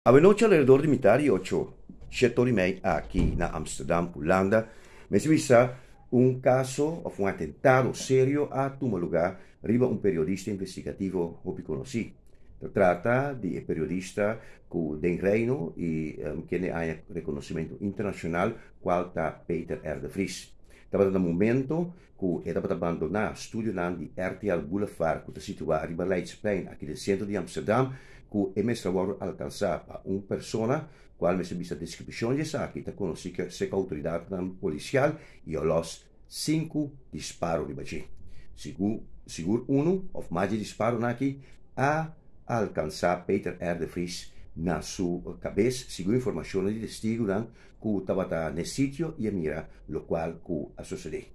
Awenochi alrededor di mitar di ocho, shete ora i mei aki na Amsterdam, Hulanda, mester bisa un kaso òf un atentado serio a tuma lugá riba un periodista investigativo hopi konosí. Ta trata di e periodista ku den Reino i kende haña rekonosimentu internashonal kual ta Peter R. de Vries. Tabata na momento ku e tabata bandoná studionan di RTL Boulevard ku ta situá riba Leidseplein aki den sentro di Amsterdam ku e mester a wòrdu alkansá pa un persona kual mester bisa deskripshon di esaki ta konosí serka outoridatnan polisial i a lòs sinku disparo riba dje. Sigur sigur unu òf mas dje disparonan aki a alkansá Peter R. de Vries na su kabes segun informashonnan di testigunan ku tabata n'e sitio i a mira lokual ku a sosodé.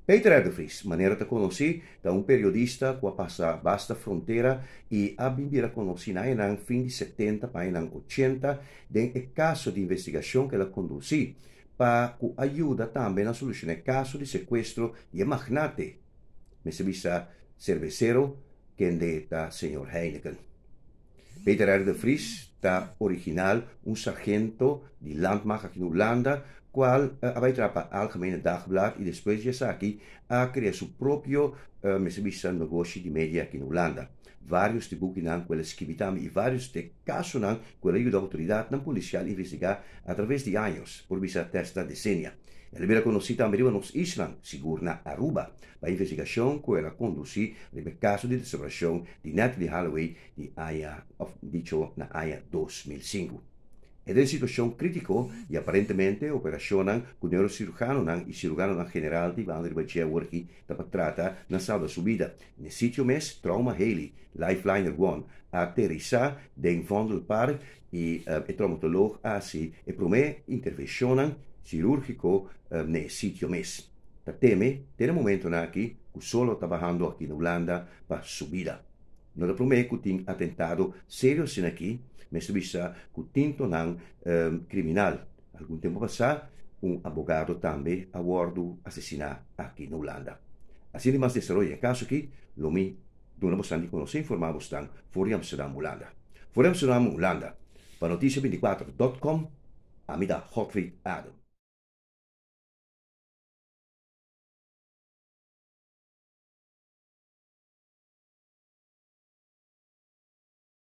Peter R. de Vries, manera ta konosí, ta un periodista ku a pasa basta frontera i a bin bira konosí na añanan fin di setenta pa añanan ochenta den e kaso di investigashon ku el a kondusí pa ku a yuda tambe na solushoná e kaso di sekuestro di e magnate, mester bisa serbesero, kende ta señor Heineken. Peter R. de Vries ta original un sargento di landmacht aki na Hulanda, cual a bay traha pa Algemene Dagblad y despues di esaki a crea su propio, mester bisa, negoshi di media aki na Hulanda. Varios di bukinan cu el a skibi tambe y varios di e casonan cu el a yuda autoridadnan policial investiga a traves di años, por bisa te hasta decenia. El a bira conoci tambe riba nos islan, sigur na Aruba, pa investigacion cu el a conduci riba e caso di desaparecion di Natalee Holloway di aña of dicho na aña 2005. E den situacion critico y aparentemente operacionnan cu neurocirujanonan y cirujanonan general ta hibando riba dje aworki ta pa trata na salba su bida. N'e sitio mes Trauma Heli Lifeliner One a aterisa den Vondelpark y e traumatoloog a haci e prome intervencionnan cirurgico n'e sitio mes. Ta teme te na momentonan aki cu solo ta bahando aki na Hulanda pa su bida. No ta promé ku tin atentado serio asina aki, mester bisa ku tintonan kriminal. Algun tempu pasá un abogado tambe a wòrdu asesiná aki na Hulanda. Asina di mas desaroyo den e kaso aki, lo mi duna bosnan di konosé informá bosnan for di Amsterdam, Hulanda. For di Amsterdam, Hulanda, pa Noticia 24 dot com, ami ta Godfried Adam.